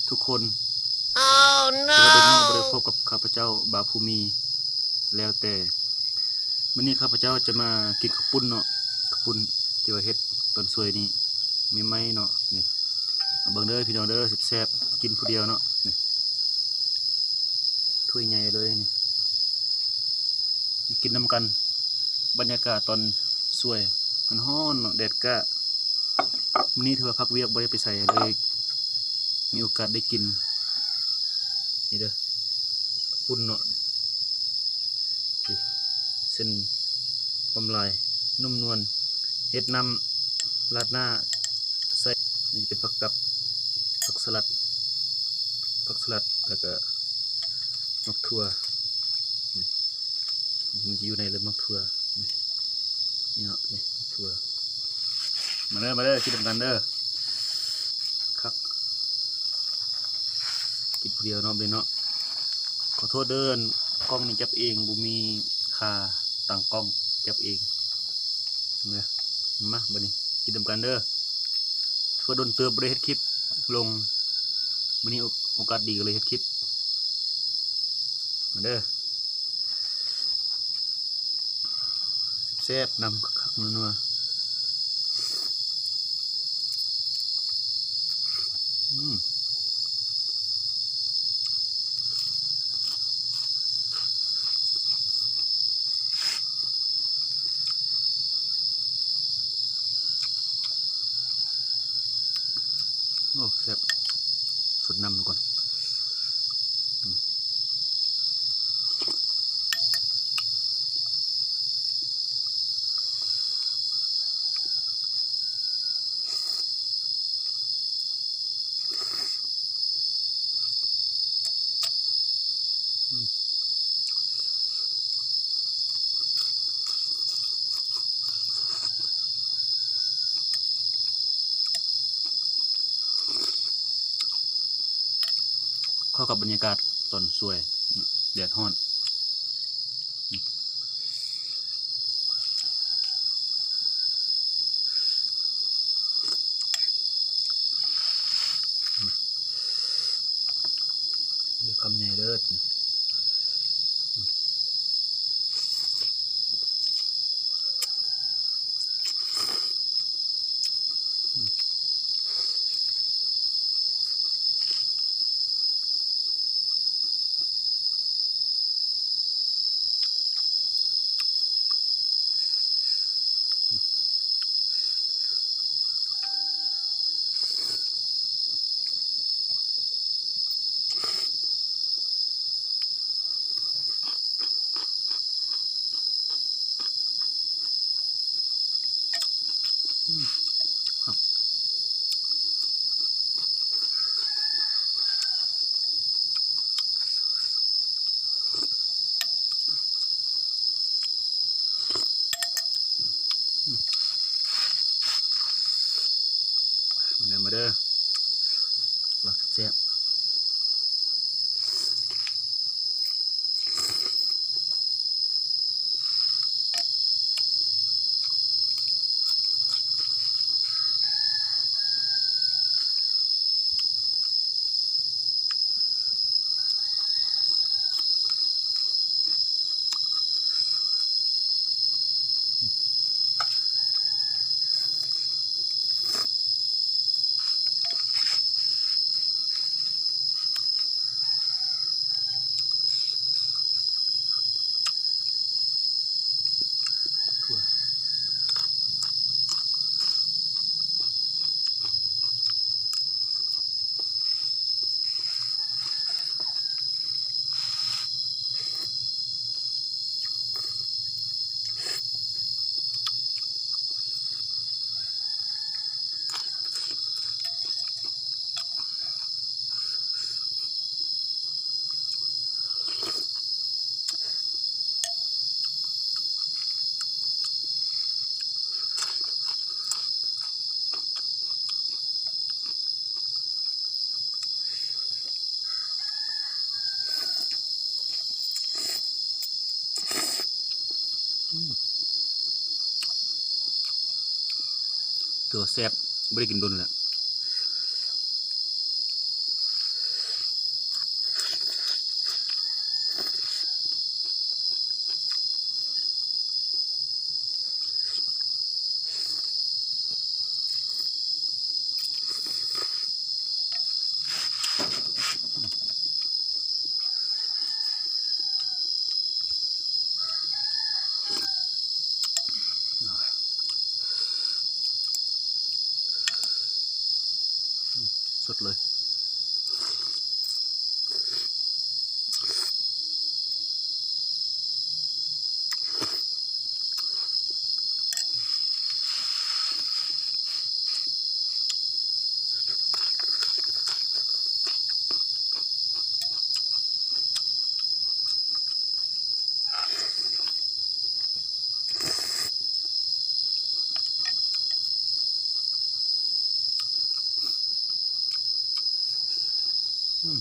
ທຸກຄົນ. ສະບາຍດີເນາະ ບໍ່ໄດ້ພົບກັບຂ້າພະເຈົ້າ ບ່າວພູມີ ແລ້ວແຕ່. ມື້ນີ້ຂ້າພະເຈົ້າຈະມາກິນເຂົ້າປຸ້ນເນາະ, ເຂົ້າປຸ້ນທີ່ວ່າເຮັດຕອນສວຍນີ້ ໃໝ່ໆເນາະ. ນີ້ ມາເບິ່ງເດີພີ່ນ້ອງເດີ ແຊບໆ ກິນຜູ້ດຽວເນາະ. ນີ້ ຖ້ວຍໃຫຍ່ເລີຍນີ້. ກິນນຳກັນ ບັນຍາກາດຕອນສວຍ ມັນຮ້ອນເນາະ ແດດກະ. ມື້ນີ້ຖືວ່າພັກວຽກບໍ່ໄດ້ໄປໃສ ເລີຍມີໂອກາດໄດ້ກິນ. ນີ້ເດີ ເຂົ້າປຸ້ນເນາະ ນີ້ ເສັ້ນຄວາມລາຍ ນຸ້ມນວນ ເຮັດນ້ຳລາດໜ້າໃສ່. ນີ້ເປັນຜັກກັບ ຜັກສະຫຼັດ ຜັກສະຫຼັດ ແລ້ວກະໝາກຖົ່ວ. ນີ້ ມັນຈະຢູ່ໃນເລີຍໝາກຖົ່ວ ນີ້ເນາະ ນີ້ໝາກຖົ່ວ. ມາເດີ ມາເດີ ກິນນຳກັນເດີ. ຄັກ ກິນຜູ້ດຽວເນາະ ເບເນາະ. ຂໍໂທດເດີ ກ້ອງນີ້ຈັບເອງ ບໍ່ມີຂາຕັ້ງກ້ອງ ຈັບເອງເດີ. ມາ ບາດນີ້ກິນນຳກັນເດີ. ຖືວ່າດົນເຕີບບໍ່ໄດ້ເຮັດຄລິບລົງ ມື້ນີ້ໂອ ໂອກາດດີກໍເລີຍເຮັດຄລິບ. ມາເດີ ແຊບໆ ນຳຄັກໆ ນົວໆ. ອືມ ໂອ້ ແຊບ ສົດນ້ຳກ່ອນ. ອືມ ເຂົ້າກັບບັນຍາກາດຕອນສວຍ ແດດຮ້ອນ. ເດີ ຄຳໃຫຍ່ເດີ. ມາເດີ ມາເດີ ລາບແຊບ. ອືມ ຖືວ່າແຊບ ບໍ່ໄດ້ກິນດົນແລ້ວ. ອືມ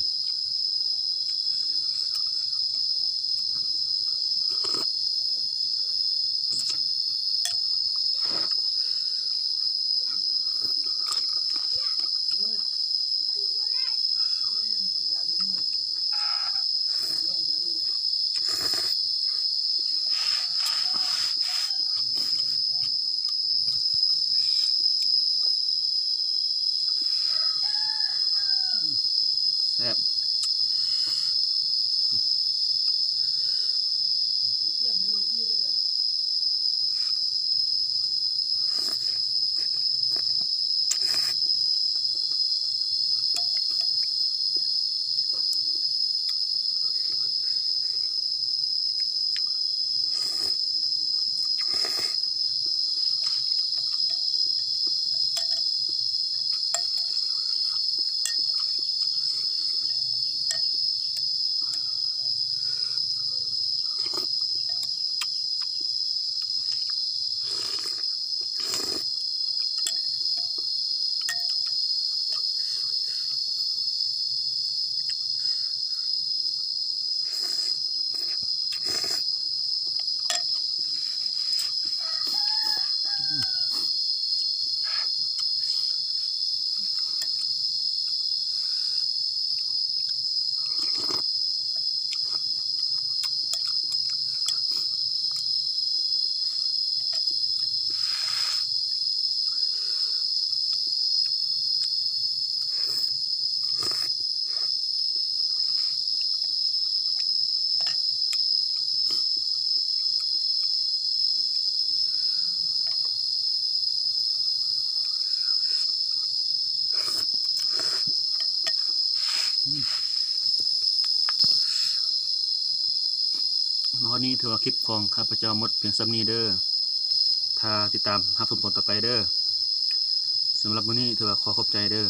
ແຊບ. ມາຮອດນີ້ຖືວ່າຄລິບຂອງຂ້າພະເຈົ້າໝົດພຽງສ່ຳນີ້ເດີ. ຖ້າຕິດຕາມຮັບຊົມຕອນຕໍ່ໄປເດີ. ສຳລັບມື້ນີ້ຖືວ່າຂໍຂອບໃຈເດີ.